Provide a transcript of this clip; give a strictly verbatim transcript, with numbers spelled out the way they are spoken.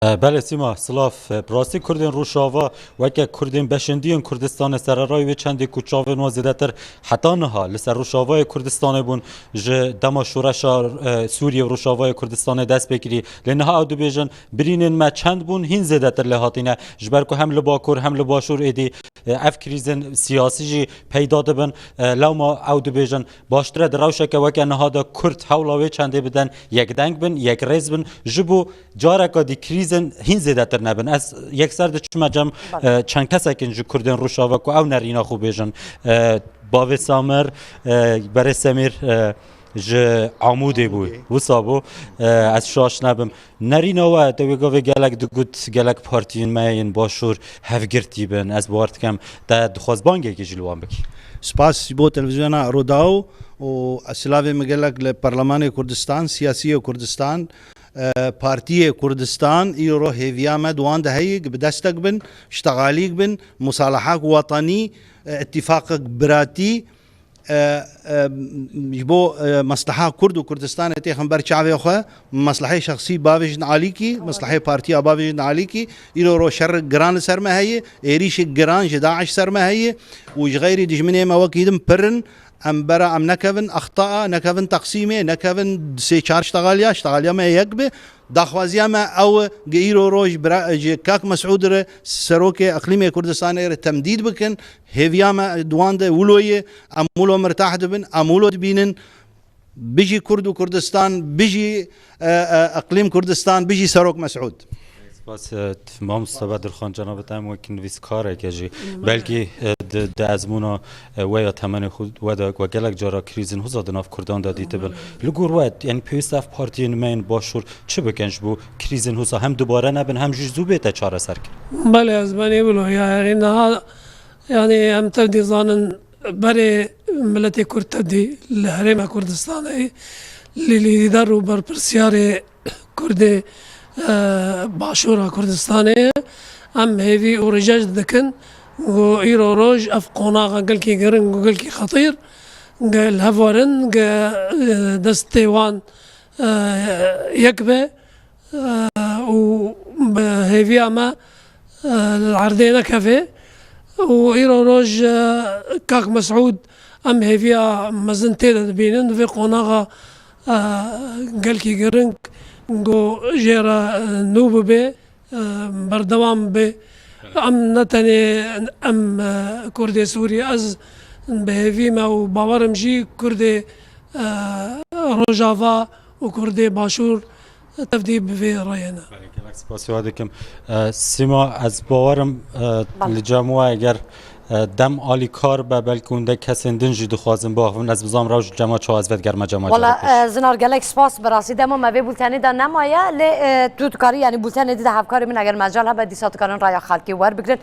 E, belê Sîma, silav. E, bi rastî Kurdên Rojava weke Kurdên beşendiyên Kurdistanê sererayî wê çendê ku çavên wan zêdetir heta niha li ser Rojavayê Kurdistanê bûn, ji dema şoreşa, e, Sûriyê û Rojavayê Kurdistanê dest pê kirî. Lê niha ew dibêjin, birînên me çend bûn, hîn zêdetir lê hatîne. Ji ber ku hem li Bakur hem li Başûr êdî, e, ev krîzên siyasî jî peyda dibin. E, lewma ew dibêjin, baştir e di rewşeke weke niha de Kurd hewla wê çendê bidin, yekdeng bin, yekrêz bin, ji bo careka dî krîzên hîn zêdetir nebin. Ez yekser diçime cem, Belê. e, çend kesekên ji Kurdên Rojava ku ew nerîna xwe bêjin. E, Bavê Samir, e, Berê Semîr, e, ji Amûdê bû. Amûdê. Wisa bû. E, ez şaş nebim. Nerîna we, te wê gavê gelek digot, gelek partiyên me yên başûr hevgirtî bin. Ez bawer dikim te dixwaz bangekî jî li wan bikî. Spas ji bo televîzyona Rûdaw û silavê min gelek li Perlemanê Kurdistan, siyasiyê Kurdistan, e, partiyê Kurdistan, îro hêviya me di wan de heye, bi destek bin, ştexalîk bin, musalahak wetanî, e, îtîfaqek biratî, e, e, ji bo, e, mesleha Kurd û Kurdistanê têxin ber çavê xwe, meslehê şexsî bavêjin alîkî, meslehê partiya bavêjin alîkî, îro ro şer giran li ser me heye, êrîşê giran ji DAIŞ ser me heye û ji xeyrî dijminê me wekî din pir in, em bera em nekevin extaa, nekevin teqsîmê, nekevin sê çar ştexaliya, ştexaliya me yek be, daxwaziya me ew e, gi îro roj bira-, ji Kak Mesûd re, serokê Eqlîmê Kurdistanê re temdîd bikin. Hêviya me di wan de wilo ye, em wilo mirtah dibin, em wilo dibînin bijî Kurd û Kurdistan, bijî, e, e, Eqlîm Kurdistan, bijî Serok Mesûd. Spas, e, t-, mamoste Bedirxan, cenabê te em wek nivîskareke jî, Belê. belkî, e, di, di ezmûna, e, we ya temenê xwe we de we gelek cara krîzên huza di nav Kurdan de dîtibin. Belê. Li gor we, yanî pêwîst ev partiyên me yên başûr çi bikin ji bo krîzên huza hem dubare nebin hem jî zû bête çareserkirin? Belê, ez benê wilo ya, yanî niha, yanî em tev dî zanin, berê miletê Kurd tevdî li Herêma Kurdistanê, li lîder û berpirsiyarê Kurdê, e, Başûra Kurdistanê ye. Em hêvî û rêcej dikin ku îro roj ev qonaxa gelkî giring û gelkî xetîr ge li hev werin, ge, e, destê wan, e, yek be, e, û bi hêviya me, e, li erdê nekeve. Û îro roj, e, Kak Mesûd, em hêviya mezin tê de dibînin, di vê qonaxa, e, gelkî giring ku jê re, e, nû bibe, e, berdewam bibe. Em ne tenê em, e, Kurdê Sûrî, ez bi hêvî me û bawerim jî Kurdê, e, Rojava û Kurdê Başûr tevdî bi vê rayê ne. Belê, gelek spasiya we dikim. E, Sîma, ez bawerim, e, Belê. li cem we eger, e, dem alîkar be, belkî hûn de kesên din jî dixwazin biaxivin. Ez bizam rewş cema çawa ez vedigerme cema Wala, Cemî Pêş. e, Zinar, gelek spas, bi rastî dema me vê bultenê de nemaye, lê, e, tu dikarî, yanî bultenê dî de hevkarê min eger mecal hebe dîsa dikarin raya xelkê werbigirin.